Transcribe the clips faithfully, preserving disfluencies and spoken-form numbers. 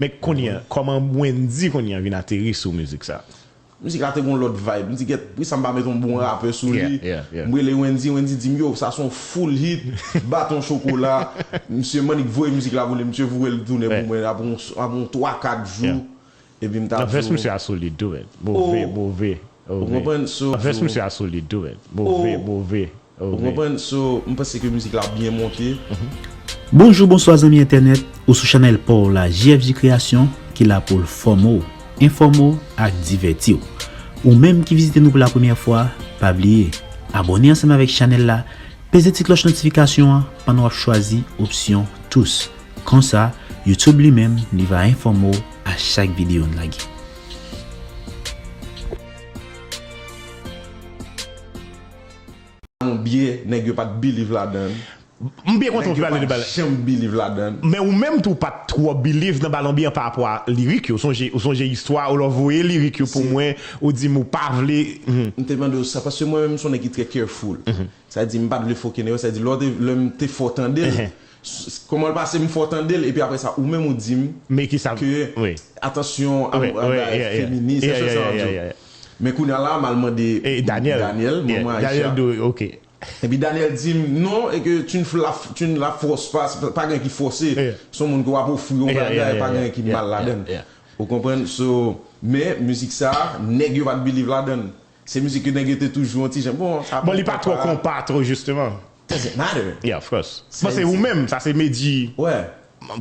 Men kounye a, kòman Wendy kounye a vin ateri sou mizik sa? Mizik la te gon lòt vibe. M di, "Gèt, poukisa m pa met yon bon rapè sou li?" M rele Wendy, Wendy di m, "Yo, sa se yon full hit, baton chokola." Misye Manik voye mizik la pou li, misye voye l tounen pou mwen, apre yon, apre yon twa kat jou. Epi m ta di w, vès misye a solid tou, men. Move, move. Ou konprann? So, vès misye a solid tou, men. Move, move. Ou konprann? So, m panse ke mizik la byen monte. Bonjou, bonswa zanmi entènèt, ou sou chanèl pa w la, J F J Kreyasyon, ki la pou l fòme w, enfòme w ak divèti w. Ou menm ki vizite nou pou la premyè fwa, pa bliye, abòne ansanm avèk chanèl la, peze ti klòch notifikasyon an pandan w ap chwazi opsyon tous. Konsa, YouTube li menm, li va enfòme w a chak videyo n lage. Yon byen, nèg yo pa t believe ladan l. M byen kontan w pale de bagay. Nèg yo pa t janm believe ladan l. Men ou menm tou, ou pa t twò believe nan Ballon Byen pa rapò a lirik yo. Ou sonje, ou sonje istwa, ou lè w voye lirik yo pou mwen, ou di m ou pa vle. M te mande w sa, paske mwen menm, m se yon nèg ki trè careful. Sa di, m pa t vle foke nèg yo, sa di, lè w te, lè m te fè w tande l, s-, s-, kòman l pase, m fè w tande l, epi apre sa, ou menm ou di m ke, atansyon, a, a, a, feminis, e chòch sa yo. Men kounye a la, m al mande Daniel, manman Aisha. Epi Daniel di m, "Non, e ke tu ne la, tu ne la forces pas, pa gen ki fòse. Se yon moun ke w ap ofri yon bagay, pa gen ki mal ladan l." Ou konprann? So, men, mizik sa, nèg yo pa t believe ladan l. Se mizik ke nèg yo te toujou yon ti jan. Bon, sa... Bon, li pa twò konpa twò, jisteman. Doesn't matter. Yeah, of course. Bon, se ou menm, sa se Medjy. Wè.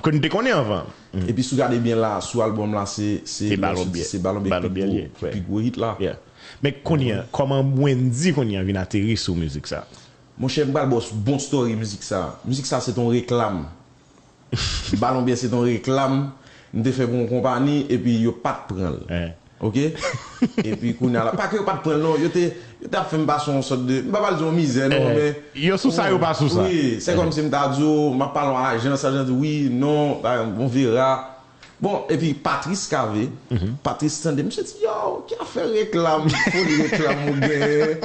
Ke nou te konnen anvan. Epi si w gade byen la, sou albòm la, se, se Ballon Byen, se Ballon Byen ki pi gwo, ki pi gwo hit la. Men kounye a, kòman Wendy kounye a vin ateri sou mizik sa? Monchè, m pral ba w bon story mizik sa. Mizik sa se t on reklam. Ballon Byen se t on reklam. M te fè pou yon konpani, epi yo pa t pran l. Ok? Epi kounye a la, pa ke yo pa t pran l non, yo te, yo t ap fè m pase yon sòt de, m pa pral di yon mizè non, men yo sou sa, yo pa sou sa. Wi, se kòmsi m ta di w, m ap pale yon ajans, ajans di, "Wi, non, pa, on verra." Bon, epi Patrice Cavé, Patrice tande, misye di, "Yo, ki afè reklam, foli reklam ou genyen?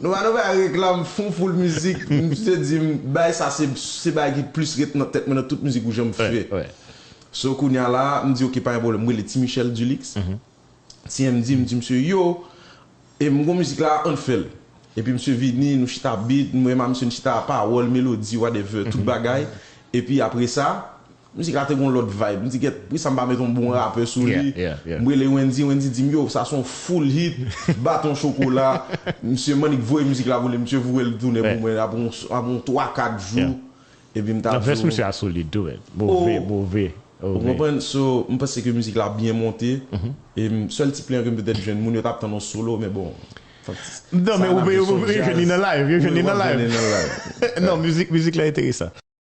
Nou pa, nou pa reklam, fon full mizik." Misye di m, "Bay sa, se, se bay ki plis ret nan tèt mwen nan tout mizik ou janm fè." So, kounye a la, m di, "Ok, pa gen pwoblèm." M rele Ti Michel Dulix. Ti M di m, di misye, "Yo, e m gon mizik la, ann fè l." Epi misye vini, nou chita beat, mwen ak misye n chita pawòl, melodi, whatever, tout bagay. Epi apre sa, mizik la te gon lòt vibe. M di, "Gèt, poukisa m pa met yon bon rapè sou li?" M rele Wendy, Wendy di m, "Yo, sa se yon full hit, baton chokola." Misye Manik voye mizik la pou li, misye voye l tounen pou mwen, apre yon, apre yon twa kat jou. Epi m ta di w, vès misye a solid tou, men. Move, move. Ou konprann? So, m panse ke mizik la byen monte. E m, sèl ti plen ke m petèt jwenn, moun yo t ap tann yon solo, men bon. Non, men ou, ou, ou jwenn li nan live, ou jwenn li nan live. Non, mizik, mizik la enteresan.